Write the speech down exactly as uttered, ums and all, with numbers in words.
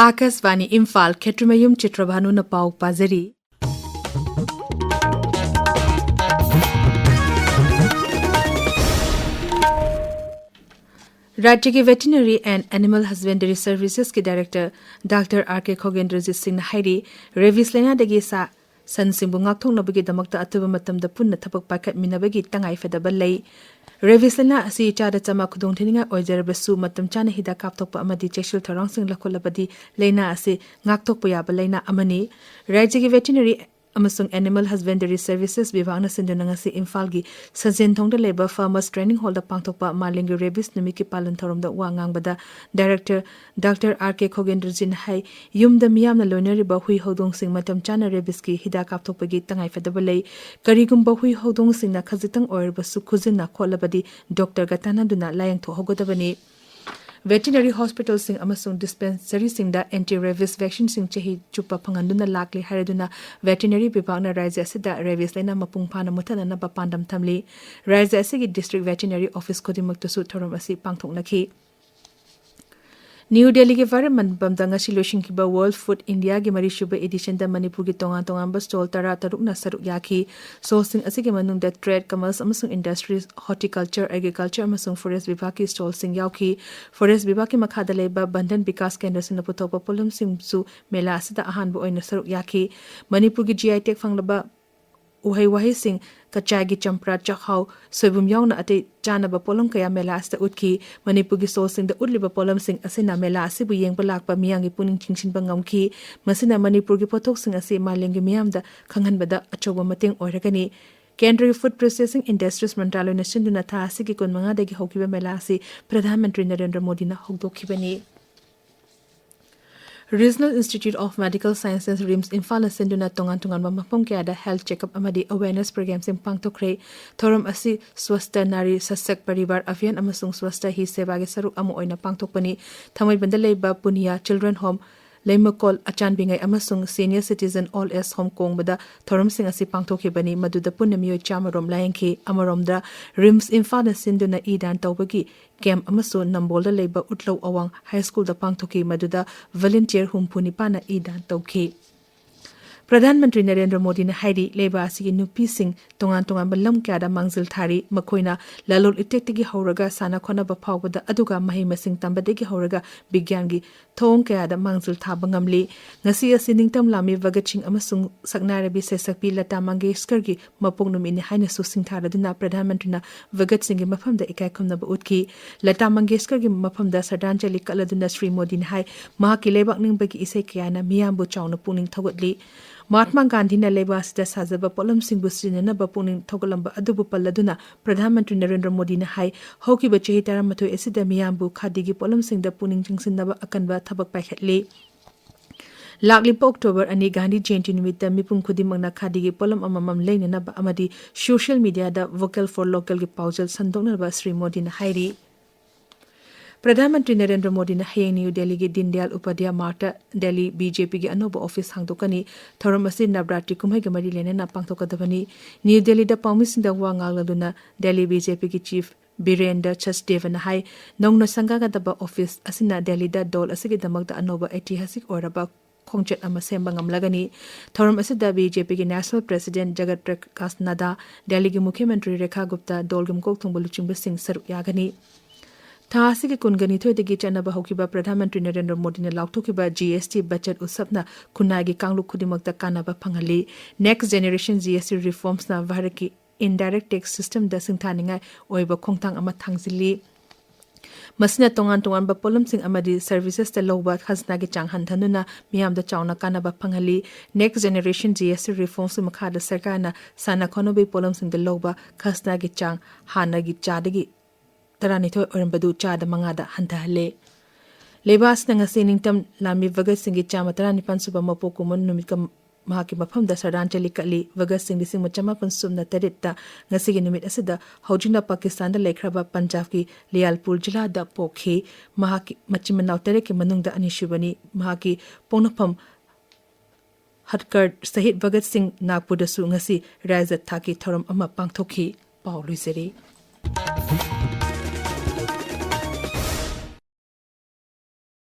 ꯑꯥꯀꯥꯁꯕꯥꯅꯤ ꯏꯝꯐꯥꯜ, ꯈꯦꯇ꯭ꯔꯤꯃꯌꯨꯝ ꯆꯤꯇ꯭ꯔꯚꯥꯅꯨꯅ ꯄꯥꯎ ꯄꯥꯖꯔꯤ꯫ ꯔꯥꯖ꯭ꯌꯒꯤ Veterinary and Animal Husbandry Servicesꯀꯤ Director Doctor R K ꯈꯣꯒꯦꯟꯗ꯭ꯔꯖꯤꯠ ꯁꯤꯡꯅ ꯍꯥꯏꯔꯤ, rabies ꯂꯥꯏꯅꯥꯗꯒꯤ ꯁꯥ ꯁꯟꯁꯤꯡꯕꯨ ꯉꯥꯛꯊꯣꯛꯅꯕꯒꯤꯗꯃꯛꯇ ꯑꯊꯨꯕ ꯃꯇꯝꯗ ꯄꯨꯟꯅ ꯊꯕꯛ ꯄꯥꯏꯈꯠꯃꯤꯟꯅꯕꯒꯤ ꯇꯉꯥꯏꯐꯗꯕ ꯂꯩ꯫ Rabies ꯂꯥꯏꯅꯥ ꯑꯁꯤ ꯆꯥꯗ ꯆꯃꯥ ꯈꯨꯗꯣꯡꯊꯤꯅꯤꯡꯉꯥꯏ ꯑꯣꯏꯖꯔꯕꯁꯨ, ꯃꯇꯝ ꯆꯥꯅ ꯍꯤꯗꯥꯛ ꯀꯥꯞꯊꯣꯛꯄ ꯑꯃꯗꯤ ꯆꯦꯛꯁꯤꯜ ꯊꯧꯔꯥꯡꯁꯤꯡ ꯂꯧꯈꯠꯂꯕꯗꯤ ꯂꯥꯏꯅꯥ ꯑꯁꯤ ꯉꯥꯛꯊꯣꯛꯄ ꯌꯥꯕ ꯂꯥꯏꯅꯥ ꯑꯃꯅꯤ꯫ ꯔꯥꯖ꯭ꯌꯒꯤ Veterinary ꯑꯃꯁꯨꯡ Animal Husbandry Services ꯕꯤꯚꯥꯒꯅ ꯁꯤꯟꯗꯨꯅ ꯉꯁꯤ ꯏꯝꯐꯥꯜꯒꯤ ꯁꯟꯖꯦꯟꯊꯣꯡꯗ ꯂꯩꯕ Farmers Training Hallꯗ ꯄꯥꯡꯊꯣꯛꯄ ꯃꯥꯂꯦꯝꯒꯤ rabies ꯅꯨꯃꯤꯠꯀꯤ ꯄꯥꯂꯟ ꯊꯧꯔꯝꯗ ꯋꯥ ꯉꯥꯡꯕꯗ Director Doctor R K ꯈꯣꯒꯦꯟꯗ꯭ꯔꯖꯤꯠꯅ ꯍꯥꯏ, ꯌꯨꯝꯗ ꯃꯤꯌꯥꯝꯅ ꯂꯣꯏꯅꯔꯤꯕ ꯍꯨꯏ ꯍꯧꯗꯣꯡꯁꯤꯡ ꯃꯇꯝ ꯆꯥꯅ rabiesꯀꯤ ꯍꯤꯗꯥꯛ ꯀꯥꯞꯊꯣꯛꯄꯒꯤ ꯇꯉꯥꯏꯐꯗꯕ ꯂꯩ꯫ ꯀꯔꯤꯒꯨꯝꯕ ꯍꯨꯏ ꯍꯧꯗꯣꯡꯁꯤꯡꯅ ꯈꯖꯤꯛꯇꯪ ꯑꯣꯏꯔꯕꯁꯨ ꯈꯨꯖꯤꯟꯅ ꯈꯣꯠꯂꯕꯗꯤ doctorꯒ ꯇꯥꯟꯅꯗꯨꯅ ꯂꯥꯌꯦꯡꯊꯣꯛꯍꯧꯒꯗꯕꯅꯤ꯫ Veterinary hospitalꯁꯤꯡ ꯑꯃꯁꯨꯡ dispensaryꯁꯤꯡꯗ anti-rabies vaccineꯁꯤꯡ ꯆꯍꯤ ꯆꯨꯞꯄ ꯐꯪꯍꯟꯗꯨꯅ ꯂꯥꯛꯂꯤ ꯍꯥꯏꯔꯗꯨꯅ, Veterinary ꯕꯤꯚꯥꯒꯅ ꯔꯥꯖ꯭ꯌ ꯑꯁꯤꯗ rabies ꯂꯥꯏꯅꯥ ꯃꯄꯨꯡ ꯐꯥꯅ ꯃꯨꯠꯊꯠꯅꯅꯕ ꯄꯥꯟꯗꯝ ꯊꯝꯂꯤ꯫ ꯔꯥꯖ꯭ꯌ ꯑꯁꯤꯒꯤ district veterinary office ꯈꯨꯗꯤꯡꯃꯛꯇꯁꯨ ꯊꯧꯔꯝ ꯑꯁꯤ ꯄꯥꯡꯊꯣꯛꯅꯈꯤ꯫ ꯅ꯭ꯌꯨ ꯗꯦꯜꯂꯤꯒꯤ ꯚꯥꯔꯠ ꯃꯟꯗꯄꯝꯗ ꯉꯁꯤ ꯂꯣꯏꯁꯤꯟꯈꯤꯕ World Food Indiaꯒꯤ ꯃꯔꯤꯁꯨꯕ editionꯗ ꯃꯅꯤꯄꯨꯔꯒꯤ ꯇꯣꯉꯥꯟ ꯇꯣꯉꯥꯟꯕ stall ꯇꯔꯥꯇꯔꯨꯛꯅ ꯁꯔꯨꯛ ꯌꯥꯈꯤ꯫ Stallꯁꯤꯡ ꯑꯁꯤꯒꯤ ꯃꯅꯨꯡꯗ trade, commerce ꯑꯃꯁꯨꯡ industries, horticulture, agriculture ꯑꯃꯁꯨꯡ forest ꯕꯤꯚꯥꯒꯀꯤ stallꯁꯤꯡ ꯌꯥꯎꯈꯤ꯫ Forest ꯕꯤꯚꯥꯒꯀꯤ ꯃꯈꯥꯗ ꯂꯩꯕ ꯕꯟꯙꯟ ꯕꯤꯀꯥꯁ ꯀꯦꯟꯗ꯭ꯔꯁꯤꯡꯅ ꯄꯨꯊꯣꯛꯄ ꯄꯣꯠꯂꯝꯁꯤꯡꯁꯨ ꯃꯦꯂꯥ ꯑꯁꯤꯗ ꯑꯍꯥꯟꯕ ꯑꯣꯏꯅ ꯁꯔꯨꯛ ꯌꯥꯈꯤ꯫ ꯃꯅꯤꯄꯨꯔꯒꯤ G I tag ꯐꯪꯂꯕ ꯎꯍꯩ ꯋꯥꯍꯩꯁꯤꯡ, ꯀꯆꯥꯏꯒꯤ ꯆꯝꯄ꯭ꯔꯥ, ꯆꯥꯛꯍꯥꯎ, ꯁꯣꯏꯕꯨꯝ ꯌꯥꯎꯅ ꯑꯇꯩ ꯆꯥꯅꯕ ꯄꯣꯠꯂꯝ ꯀꯌꯥ ꯃꯦꯂꯥ ꯑꯁꯤꯗ ꯎꯠꯈꯤ꯫ ꯃꯅꯤꯄꯨꯔꯒꯤ stallꯁꯤꯡꯗ ꯎꯠꯂꯤꯕ ꯄꯣꯠꯂꯝꯁꯤꯡ ꯑꯁꯤꯅ ꯃꯦꯂꯥ ꯑꯁꯤꯕꯨ ꯌꯦꯡꯕ ꯂꯥꯛꯄ ꯃꯤꯌꯥꯝꯒꯤ ꯄꯨꯛꯅꯤꯡ ꯆꯤꯡꯁꯤꯟꯕ ꯉꯝꯈꯤ꯫ ꯃꯁꯤꯅ ꯃꯅꯤꯄꯨꯔꯒꯤ ꯄꯣꯠꯊꯣꯛꯁꯤꯡ ꯑꯁꯤ ꯃꯥꯂꯦꯝꯒꯤ ꯃꯤꯌꯥꯝꯗ ꯈꯪꯍꯟꯕꯗ ꯑꯆꯧꯕ ꯃꯇꯦꯡ ꯑꯣꯏꯔꯒꯅꯤ꯫ ꯀꯦꯟꯗ꯭ꯔꯒꯤ Food Processing Industries ꯃꯟꯇ꯭ꯔꯥꯂꯣꯏꯅ ꯁꯤꯟꯗꯨꯅ ꯊꯥ ꯑꯁꯤꯒꯤ ꯀꯨꯟꯃꯉꯥꯗꯒꯤ ꯍꯧꯈꯤꯕ ꯃꯦꯂꯥ ꯑꯁꯤ ꯄ꯭ꯔꯙꯥꯟ ꯃꯟꯇ꯭ꯔꯤ ꯅꯔꯦꯟꯗ꯭ꯔ ꯃꯣꯗꯤꯅ ꯍꯧꯗꯣꯛꯈꯤꯕꯅꯤ꯫ Regional Institute of Medical Sciences, RIMS, ꯏꯝꯐꯥꯜꯅ ꯁꯤꯟꯗꯨꯅ ꯇꯣꯉꯥꯟ ꯇꯣꯉꯥꯟꯕ ꯃꯐꯝ ꯀꯌꯥꯗ health checkup ꯑꯃꯗꯤ awareness programꯁꯤꯡ ꯄꯥꯡꯊꯣꯛꯈ꯭ꯔꯦ꯫ ꯊꯧꯔꯝ ꯑꯁꯤ Swasthya Nari Sasak Parivar Abhiyan ꯑꯃꯁꯨꯡ Swasthya Hi Sevaꯒꯤ ꯁꯔꯨꯛ ꯑꯃ ꯑꯣꯏꯅ ꯄꯥꯡꯊꯣꯛꯄꯅꯤ꯫ ꯊꯥꯡꯃꯩꯕꯟꯗ ꯂꯩꯕ ꯄꯨꯅꯤꯌꯥ Children Home ꯂꯩꯃꯀꯣꯜ, ꯑꯆꯥꯟꯕꯤꯉꯩ ꯑꯃꯁꯨꯡ Senior Citizen Old Age Home ꯀꯣꯡꯕꯗ ꯊꯧꯔꯝꯁꯤꯡ ꯑꯁꯤ ꯄꯥꯡꯊꯣꯛꯈꯤꯕꯅꯤ꯫ ꯃꯗꯨꯗ ꯄꯨꯟꯅ ꯃꯤꯑꯣꯏ ꯆꯥꯝꯃ ꯔꯣꯝ ꯂꯥꯌꯦꯡꯈꯤ꯫ ꯑꯃꯔꯣꯝꯗ, ꯔꯤꯝꯁ ꯏꯝꯐꯥꯜꯅ ꯁꯤꯟꯗꯨꯅ ꯏ ꯗꯥꯟ ꯇꯧꯕꯒꯤ ꯀꯦꯝꯞ ꯑꯃꯁꯨ ꯅꯝꯕꯣꯜꯗ ꯂꯩꯕ ꯎꯠꯂꯧ ꯑꯋꯥꯡ ꯍꯥꯏ ꯁ꯭ꯀꯨꯜꯗ ꯄꯥꯡꯊꯣꯛꯈꯤ꯫ ꯃꯗꯨꯗ ꯚꯣꯂꯨꯟꯇꯤꯌꯔ ꯍꯨꯝꯐꯨ ꯅꯤꯄꯥꯟꯅ ꯏ ꯗꯥꯟ ꯇꯧꯈꯤ꯫ ꯄ꯭ꯔꯙꯥꯟ ꯃꯟꯇ꯭ꯔꯤ ꯅꯔꯦꯟꯗ꯭ꯔ ꯃꯣꯗꯤꯅ ꯍꯥꯏꯔꯤ, ꯂꯩꯕꯥꯛ ꯑꯁꯤꯒꯤ ꯅꯨꯄꯤꯁꯤꯡ ꯇꯣꯉꯥꯟ ꯇꯣꯉꯥꯟꯕ ꯂꯝ ꯀꯌꯥꯗ ꯃꯥꯡꯖꯤꯜ ꯊꯥꯔꯤ꯫ ꯃꯈꯣꯏꯅ ꯂꯂꯣꯟ ꯏꯇꯤꯛꯇꯒꯤ ꯍꯧꯔꯒ ꯁꯥꯟꯅ ꯈꯣꯠꯅꯕ ꯐꯥꯎꯕꯗ, ꯑꯗꯨꯒ ꯃꯍꯩ ꯃꯁꯤꯡ ꯇꯝꯕꯗꯒꯤ ꯍꯧꯔꯒ ꯕꯤꯒ꯭ꯌꯥꯟꯒꯤ ꯊꯧꯑꯣꯡ ꯀꯌꯥꯗ ꯃꯥꯡꯖꯤꯜ ꯊꯥꯕ ꯉꯝꯂꯤ꯫ ꯉꯁꯤ ꯑꯁꯤ ꯅꯤꯡꯇꯝ ꯂꯥꯟꯃꯤ ꯚꯒꯠ ꯁꯤꯡ ꯑꯃꯁꯨꯡ ꯁꯛꯅꯥꯏꯔꯕꯤ ꯁꯩꯁꯛꯄꯤ ꯂꯇꯥ ꯃꯪꯒꯦꯁꯀꯔꯒꯤ ꯃꯄꯣꯛ ꯅꯨꯃꯤꯠꯅꯤ ꯍꯥꯏꯅꯁꯨ ꯁꯤꯡꯊꯥꯔꯗꯨꯅ ꯄ꯭ꯔꯙꯥꯟ ꯃꯟꯇ꯭ꯔꯤꯅ ꯚꯒꯠ ꯁꯤꯡꯒꯤ ꯃꯐꯝꯗ ꯏꯀꯥꯏ ꯈꯨꯝꯅꯕ ꯎꯠꯈꯤ꯫ ꯂꯇꯥ ꯃꯪꯒꯦꯁꯀꯔꯒꯤ ꯃꯐꯝꯗ ꯁ꯭ꯔꯗꯥꯟꯖꯂꯤ ꯀꯠꯂꯗꯨꯅ ꯁ꯭ꯔꯤ ꯃꯣꯗꯤꯅ ꯍꯥꯏ, ꯃꯍꯥꯛꯀꯤ ꯂꯩꯕꯥꯛ ꯅꯤꯡꯕꯒꯤ ꯏꯁꯩ ꯀꯌꯥꯅ ꯃꯤꯌꯥꯝꯕꯨ ꯆꯥꯎꯅ ꯄꯨꯛꯅꯤꯡ ꯊꯧꯒꯠꯂꯤ꯫ ꯃꯍꯥꯠꯃꯥ ꯒꯥꯟꯙꯤꯅ ꯂꯩꯕꯥꯛ ꯑꯁꯤꯗ ꯁꯥꯖꯕ ꯄꯣꯠꯂꯝꯁꯤꯡꯕꯨ ꯁꯤꯖꯤꯟꯅꯅꯕ ꯄꯨꯛꯅꯤꯡ ꯊꯧꯒꯠꯂꯝꯕ ꯑꯗꯨꯕꯨ ꯄꯜꯂꯗꯨꯅ ꯄ꯭ꯔꯙꯥꯟ ꯃꯟꯇ꯭ꯔꯤ ꯅꯔꯦꯟꯗ꯭ꯔ ꯃꯣꯗꯤꯅ ꯍꯥꯏ, ꯍꯧꯈꯤꯕ ꯆꯍꯤ ꯇꯔꯥꯃꯥꯊꯣꯏ ꯑꯁꯤꯗ ꯃꯤꯌꯥꯝꯕꯨ ꯈꯥꯗꯤꯒꯤ ꯄꯣꯠꯂꯝꯁꯤꯡꯗ ꯄꯨꯛꯅꯤꯡ ꯆꯤꯡꯁꯤꯟꯅꯕ ꯑꯀꯟꯕ ꯊꯕꯛ ꯄꯥꯏꯈꯠꯂꯤ꯫ ꯂꯥꯛꯂꯤꯕ ꯑꯣꯛꯇꯣꯕꯔ ꯑꯅꯤ ꯒꯥꯟꯙꯤ ꯖꯌꯟꯇꯤ ꯅꯨꯃꯤꯠꯇ ꯃꯤꯄꯨꯝ ꯈꯨꯗꯤꯡꯃꯛꯅ ꯈꯥꯗꯤꯒꯤ ꯄꯣꯠꯂꯝ ꯑꯃꯃꯝ ꯂꯩꯅꯅꯕ ꯑꯃꯗꯤ social media the Vocal for Local ꯒꯤ ꯄꯥꯎꯖꯦꯜ ꯁꯟꯗꯣꯛꯅꯕ ꯁ꯭ꯔꯤ ꯃꯣꯗꯤꯅ ꯍꯥꯏꯔꯤ꯫ ꯄ꯭ꯔꯙꯥꯟ ꯃꯟꯇ꯭ꯔꯤ ꯅꯔꯦꯟꯗ꯭ꯔ ꯃꯣꯗꯤꯅ ꯍꯌꯦꯡ ꯅ꯭ꯌꯨ ꯗꯦꯜꯂꯤꯒꯤ ꯗꯤꯟꯗꯌꯥꯜ ꯎꯄꯥꯙ꯭ꯌꯥ ꯃꯥꯔꯒꯇ ꯗꯦꯜꯂꯤ ꯕꯤ ꯖꯦ ꯄꯤꯒꯤ ꯑꯅꯧꯕ ꯑꯣꯐꯤꯁ ꯍꯥꯡꯗꯣꯛꯀꯅꯤ꯫ ꯊꯧꯔꯝ ꯑꯁꯤ ꯅꯕꯔꯥꯇ꯭ꯔꯤ ꯀꯨꯝꯍꯩꯒ ꯃꯔꯤ ꯂꯩꯅꯅ ꯄꯥꯡꯊꯣꯛꯀꯗꯕꯅꯤ꯫ ꯅ꯭ꯌꯨ ꯗꯦꯜꯂꯤꯗ ꯄꯥꯎꯃꯤꯁꯤꯡꯗ ꯋꯥ ꯉꯥꯡꯂꯗꯨꯅ ꯗꯦꯜꯂꯤ ꯕꯤ ꯖꯦ ꯄꯤꯒꯤ ꯆꯤꯐ ꯕꯤꯔꯦꯟꯗ꯭ꯔ ꯁꯆꯗꯦꯕꯅ ꯍꯥꯏ, ꯅꯧꯅ ꯁꯪꯒꯥꯒꯗꯕ ꯑꯣꯐꯤꯁ ꯑꯁꯤꯅ ꯗꯦꯜꯂꯤꯗ ꯗꯣꯜ ꯑꯁꯤꯒꯤꯗꯃꯛꯇ ꯑꯅꯧꯕ ꯑꯩꯇꯤꯍꯥꯁꯤꯛ ꯑꯣꯏꯔꯕ ꯈꯣꯡꯆꯠ ꯑꯃ ꯁꯦꯝꯕ ꯉꯝꯂꯒꯅꯤ꯫ ꯊꯧꯔꯝ ꯑꯁꯤꯗ ꯕꯤ ꯖꯦ ꯄꯤꯒꯤ ꯅꯦꯁꯅꯦꯜ ꯄ꯭ꯔꯦꯁꯤꯗꯦꯟꯠ ꯖꯒꯠ ꯄ꯭ꯔꯀꯥꯁ ꯅꯗꯥ, ꯗꯦꯜꯂꯤꯒꯤ ꯃꯨꯈ꯭ꯌ ꯃꯟꯇ꯭ꯔꯤ ꯔꯦꯈꯥ ꯒꯨꯞꯇꯥ, ꯗꯣꯜꯒꯤ ꯃꯀꯣꯛ ꯊꯣꯡꯕ ꯂꯨꯆꯤꯡꯕꯁꯤꯡ ꯁꯔꯨꯛ ꯌꯥꯒꯅꯤ꯫ ꯊꯥ ꯑꯁꯤꯒꯤ ꯀꯨꯟꯒ ꯅꯤꯊꯣꯏꯗꯒꯤ ꯆꯠꯅꯕ ꯍꯧꯈꯤꯕ ꯄ꯭ꯔꯙꯥꯟ ꯃꯟꯇ꯭ꯔꯤ ꯅꯔꯦꯟꯗ꯭ꯔ ꯃꯣꯗꯤꯅ ꯂꯥꯎꯊꯣꯛꯈꯤꯕ ꯖꯤ ꯑꯦꯁ ꯇꯤ ꯕꯆꯠ ꯎꯠꯁꯕꯅ ꯈꯨꯟꯅꯥꯏꯒꯤ ꯀꯥꯡꯂꯨꯞ ꯈꯨꯗꯤꯡꯃꯛꯇ ꯀꯥꯟꯅꯕ ꯐꯪꯍꯜꯂꯤ꯫ Next Generation ꯖꯤ ꯑꯦꯁ ꯇꯤ ꯔꯤꯐꯣꯔꯝꯁꯅ ꯚꯥꯔꯠꯀꯤ indirect tax system ꯗ ꯁꯤꯡꯊꯥꯅꯤꯡꯉꯥꯏ ꯑꯣꯏꯕ ꯈꯣꯡꯊꯥꯡ ꯑꯃ ꯊꯥꯡꯖꯤꯜꯂꯤ꯫ ꯃꯁꯤꯅ ꯇꯣꯉꯥꯟ ꯇꯣꯉꯥꯟꯕ ꯄꯣꯠꯂꯝꯁꯤꯡ ꯑꯃꯗꯤ services ꯇ ꯂꯧꯕ ꯈꯖꯅꯥꯒꯤ ꯆꯥꯡ ꯍꯟꯊꯍꯟꯗꯨꯅ ꯃꯤꯌꯥꯝꯗ ꯆꯥꯎꯅ ꯀꯥꯟꯅꯕ ꯐꯪꯍꯜꯂꯤ꯫ Next Generation ꯖꯤ ꯑꯦꯁ ꯇꯤ ꯔꯤꯐꯣꯔꯝꯁꯀꯤ ꯃꯈꯥꯗ ꯁꯔꯀꯥꯔꯅ ꯁꯥꯟꯅ ꯈꯣꯠꯅꯕꯒꯤ ꯄꯣꯠꯂꯝꯁꯤꯡꯗ ꯂꯧꯕ ꯈꯖꯅꯥꯒꯤ ꯆꯥꯡ ꯍꯥꯟꯅꯒꯤ ꯆꯥꯗꯒꯤ ꯇꯔꯥꯅꯤꯊꯣꯏ ꯑꯣꯏꯔꯝꯕꯗꯨ ꯆꯥꯗ ꯃꯉꯥꯗ ꯍꯟꯊꯍꯜꯂꯦ꯫ ꯂꯩꯕꯥꯛ ꯑꯁꯤꯅ ꯉꯁꯤ ꯅꯤꯡꯇꯝ ꯂꯥꯟꯃꯤ ꯚꯒꯠ ꯁꯤꯡꯒꯤ ꯆꯥꯝꯃ ꯇꯔꯥꯅꯤꯄꯥꯟ ꯁꯨꯕ ꯃꯄꯣꯛ ꯀꯨꯝꯑꯣꯟ ꯅꯨꯃꯤꯠꯀ ꯃꯍꯥꯛꯀꯤ ꯃꯐꯝꯗ ꯁ꯭ꯔꯗꯥꯟꯖꯂꯤ ꯀꯠꯂꯤ꯫ ꯚꯒꯠ ꯁꯤꯡ ꯂꯤꯁꯤꯡ ꯑꯃ ꯆꯃꯥꯄꯟ ꯁꯨꯞꯅ ꯇꯔꯦꯠꯇ ꯉꯁꯤꯒꯤ ꯅꯨꯃꯤꯠ ꯑꯁꯤꯗ ꯍꯧꯖꯤꯛꯅ ꯄꯥꯀꯤꯁꯇꯥꯟꯗ ꯂꯩꯈ꯭ꯔꯕ ꯄꯟꯖꯥꯕꯀꯤ ꯂꯤꯌꯥꯜꯄꯨꯔ ꯖꯤꯂꯥꯗ ꯄꯣꯛꯈꯤ꯫ ꯃꯍꯥꯛꯀꯤ ꯃꯆꯤꯟ ꯃꯅꯥꯎ ꯇꯔꯦꯠꯀꯤ ꯃꯅꯨꯡꯗ ꯑꯅꯤꯁꯨꯕꯅꯤ꯫ ꯃꯍꯥꯛꯀꯤ ꯄꯣꯛꯅꯐꯝ ꯍꯠꯀꯔ ꯁꯍꯤꯗ ꯚꯒꯠ ꯁꯤꯡ ꯅꯥꯒꯄꯨꯔꯗꯁꯨ ꯉꯁꯤ ꯔꯥꯏꯖ ꯊꯥꯛꯀꯤ ꯊꯧꯔꯝ ꯑꯃ ꯄꯥꯡꯊꯣꯛꯈꯤ꯫ ꯄꯥꯎ ꯂꯣꯏꯖꯔꯦ꯫